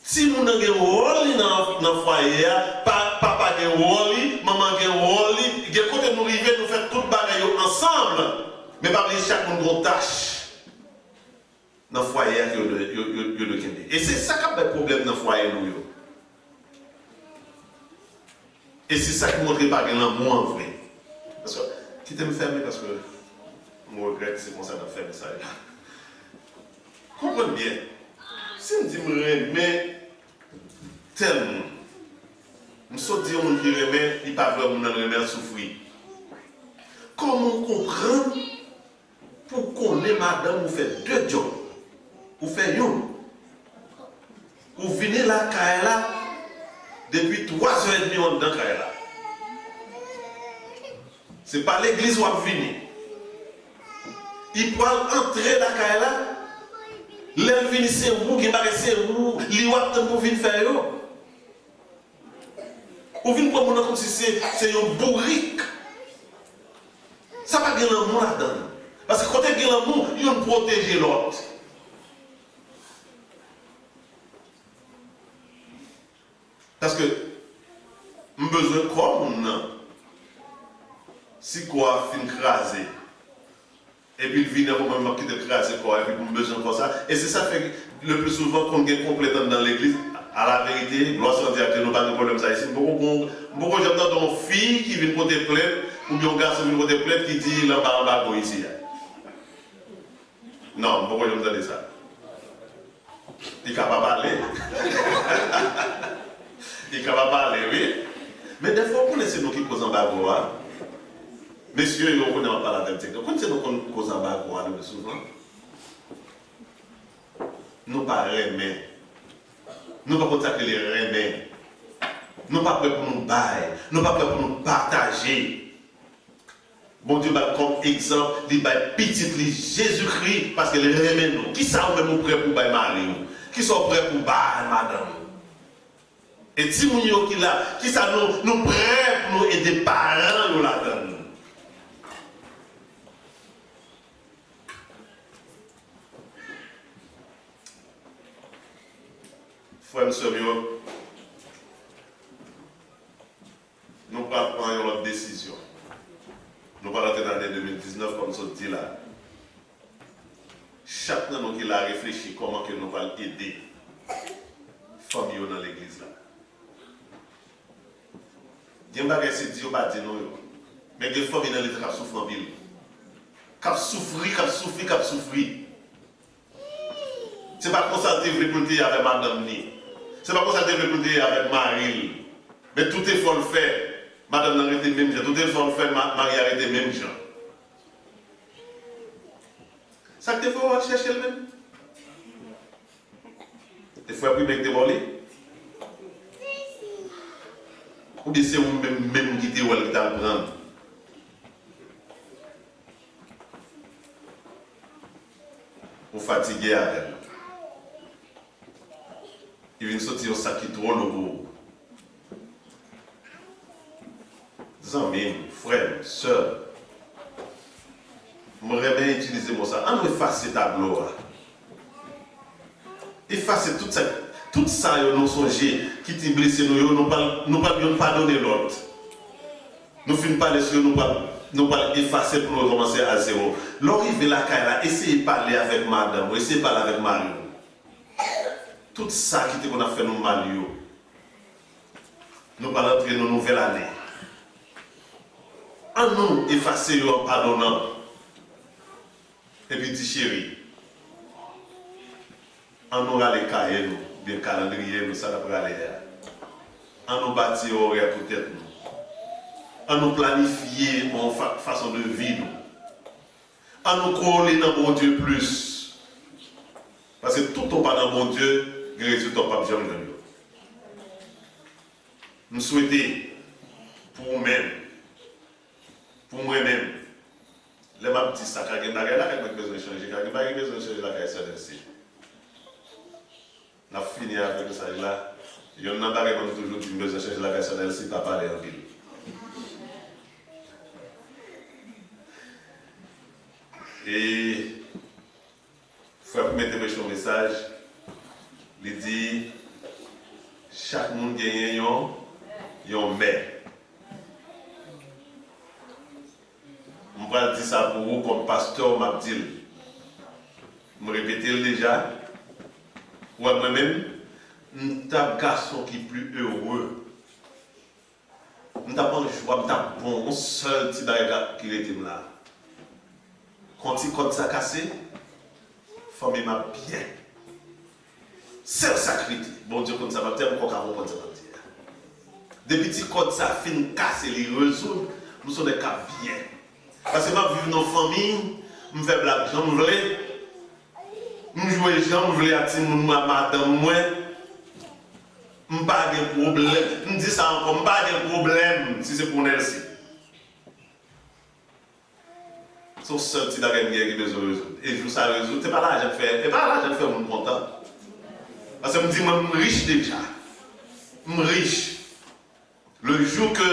timoun nan gen wòl li nan, nan fwaye a, pa, papa gen wòl li, manman gen wòl li, gen kote nou rive, nou fè tout bagay yo ansanm. Men pa bliye chak moun gen yon tach nan fwaye a ke yo dwe, yo, yo, yo dwe kenbe. E se sa k ap bay pwoblèm nan fwaye nou yo. E se sa ki montre pa gen lanmou an vre. Paske, kite m fèmen paske m regrèt se konsa n ap fèmen sa yo. Konprann byen. Si m di m renmen tèl moun, m sot di yon moun ki renmen, li pa vle moun nan renmen an soufri. Kòman w konprann pou w konnen madanm ou fè de djòb, ou fè youn. Ou vini lakay la, depi twa zè edmi w anndan kay la. Se pa legliz w ap vini. Li pral antre lakay la, lè l vini se ou, gen bagay se ou, li w ap tann pou vin fè yo. Ou vin pran moun nan kòmsi se, se yon bourik. Sa pa gen lanmou ladan l. Paske kote gen lanmou, youn pwoteje lòt. Paske m bezwen kò moun nan. Si kò a fin kraze, epi l vini ankò, mwen menm m ap kite l kraze kò a, epi pou m bezwen kò sa. E se sa k fè, le pli souvan, konn gen konplent anndan legliz. A la verite, glwa sou Bondye, ke nou pa gen pwoblèm sa isit. M poko, m poko janm tande yon fi ki vin pote plent, oubyen yon gason vin pote plent ki di l anba anbago isi a. Non, m poko janm tande sa. Li ka pa pale. Li ka pa pale, wi. Men dèfwa, ou konnen se nou ki koz anbago a. Mesye yo, ou konnen w ap pale avè m direktè. Ou konnen se nou konn koz anbago a le pli souvan. Nou pa renmen. Nou pa konn sa k rele renmen. Nou pa prè pou nou bay. Nou pa prè pou nou pataje. Bondye ba l kòm egzanp, li bay pitit li Jezikri, paske l renmen nou. Kisa ou menm ou prè pou bay mari w? Kisa w prè pou bay madanm ou? E timoun yo ki la, kisa nou, nou prè pou nou ede paran yo ladan l? Frè m, sè m yo, nou pral pran yon lòt desizyon. Nou pral antre nan ane de mil diznèf, kòm m sot di la. Chak nan nou ki la, reflechi kòman ke nou pral ede fanmi yo nan legliz la. Gen bagay se di yo pa di nou yo. Men gen fanmi nan legliz la k ap soufri anpil. K ap soufri, k ap soufri, k ap soufri. Se pa konsa l te vle pou l te ye avèk madanm li. Se pa konsa l te vle pou l te ye avèk mari l. Men tout efò l fè, madanm nan rete menm jan. Tout efò l fè, ma-, mari a rete menm jan. Sa k te fè w al chèche l menm? E frè Primè ki te ba w li? Oubyen se ou menm menm ki te wè l ki t al pran l? Ou fatige avè l. Li vin soti yon sa ki twò lou pou ou. Zanmi m, frè m, sè m, m renmen itilize mo sa. Ann nou efase tablo a. Efase tout sa. Tout sa yo nou sonje ki te blese nou yo, nou pral, nou pral youn padone lòt. Nou fin pale sou yo, nou pral, nou pral efase pou nou rekòmanse a zewo. Lè w rive lakay la, eseye pale avèk madanm ou, eseye pale avèk mari w. Tout sa ki te konn ap fè nou mal yo, nou pral antre nan nouvèl ane. Ann nou efase yo an padonan. Epi di, cheri, ann nou rale kaye nou, oubyen kalandriye nou, sa n ap rale a. Ann nou bati orè pou tèt nou. Ann nou planifye yon fa- fason de vi nou. Ann nou kole nan Bondye plis. Paske toutan w pa nan Bondye, gen rezilta w p ap janm jwenn yo. M swete pou ou menm, pou mwen menm, lè m ap di sa, ka gen bagay lakay mwen ki bezwen chanje, ka gen bagay ki bezwen chanje lakay sè Nèlsi. N ap fini avèk mesaj la. Yonn nan bagay mwen toujou di m bezwen chanje lakay sè Nèlsi, pa pale anpil. E Frè Prime te preche yon mesaj, li di, chak moun genyen yon, yon mè. M pral di sa pou ou kòm pastè, m ap di l. M repete l deja. Ou wè mwen menm, m t ap gason ki pi ere. M t ap an jwa, m t ap bon, yon sèl ti bagay ka- ki rete m la. Kon ti kòd sa kase, fanmi m ap byen. Sèl sa k rete, Bondye konn sa m ap di a, m poko ka konprann sa m ap di a. Depi ti kòd sa fin kase, li rezoud, m se yon nèg k ap byen. Paske m ap viv nan fanmi, m fè blag jan m vle, m jwe jan m vle ak timoun mwen, ak madanm mwen. M pa gen pwoblèm. M di sa ankò, m pa gen pwoblèm si se pou Nèlsi. Se yon sèl ti bagay m genyen ki bezwen rezoud. E jou sa rezoud, se pa lajan k fè, se pa lajan k fè moun kontan. Paske m di mwen, m rich deja. M rich. Le jou ke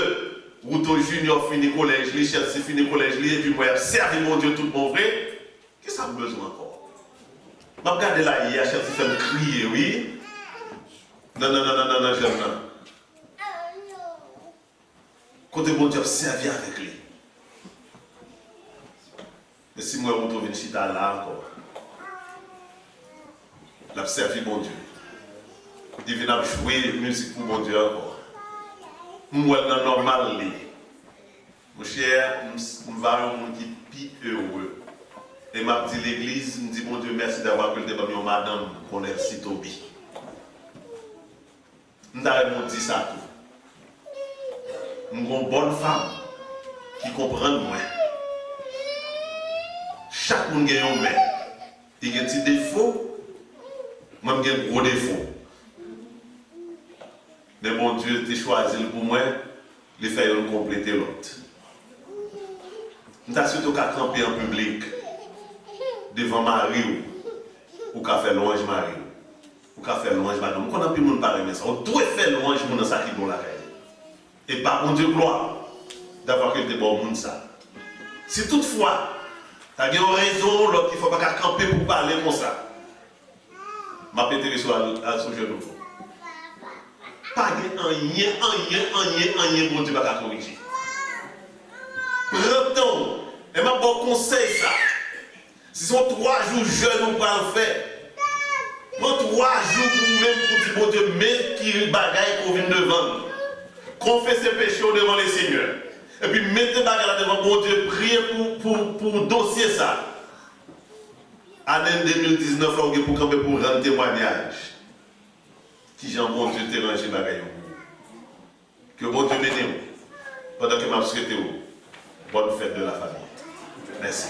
Ruto Junior fini kolèj li, Chelsea fini kolèj li, epi mwen ap sèvi Bondye tout bon vre, kisa m bezwen ankò? M ap gade la yè, Chelsea fè m kriye, wi. Nan, nan, nan, nan, nan, nan, jèn nan. Kote Bondye ap sèvi avèk li. Men si m wè Ruto vin chita la ankò, l ap sèvi Bondye. Li vin ap jwe mizik pou Bondye ankò. M wè l nan nòmal li. Monchè, m, m va yon moun ki pi ere. E m ap di legliz, m di Bondye mèsi davwa ke l te ban m yon madanm kon Nèlsi Toby. M ta renmen w di sa tou. M gon bòn fanm ki konprann mwen. Chak moun gen yon mè. Li gen ti defo, mwen m gen gwo defo. Men Bondye te chwazi l pou mwen, li fè youn konplete lòt. M ta swete w ka kanpe an piblik devan mari w, ou ka fè lwanj mari w. Ou ka fè lwanj madanm. M konn anpil moun pa renmen sa. Ou dwe fè lwanj moun nan sa ki bon lakay li. E ba Bondye glwa davwa ke l te ba w moun sa. Si toutfwa, ta gen yon rezon ou lòt ki fè w pa ka kanpe pou w pale konsa, m ap enterese w al, al sou jenou w. Pa gen anyen, anyen, anyen, anyen Bondye pa ka korije. Pran tan w. E m ap ba w konsèy sa. Si se yon twa jou jèn ou pral fè, pran twa jou pou ou menm pou di Bondye men ki bagay ke w vin devan l. Konfese peche w devan Lesenyè. Epi mete bagay la devan Bondye, priye pou, pou, pou dosye sa. Ane de mil diznèf la, ou gen pou kanpe pou rann temwayaj. Kijan Bondye te ranje bagay yo pou ou. Ke Bondye beni w pandan ke m ap swete w bòn fèt de la fami. Mèsi.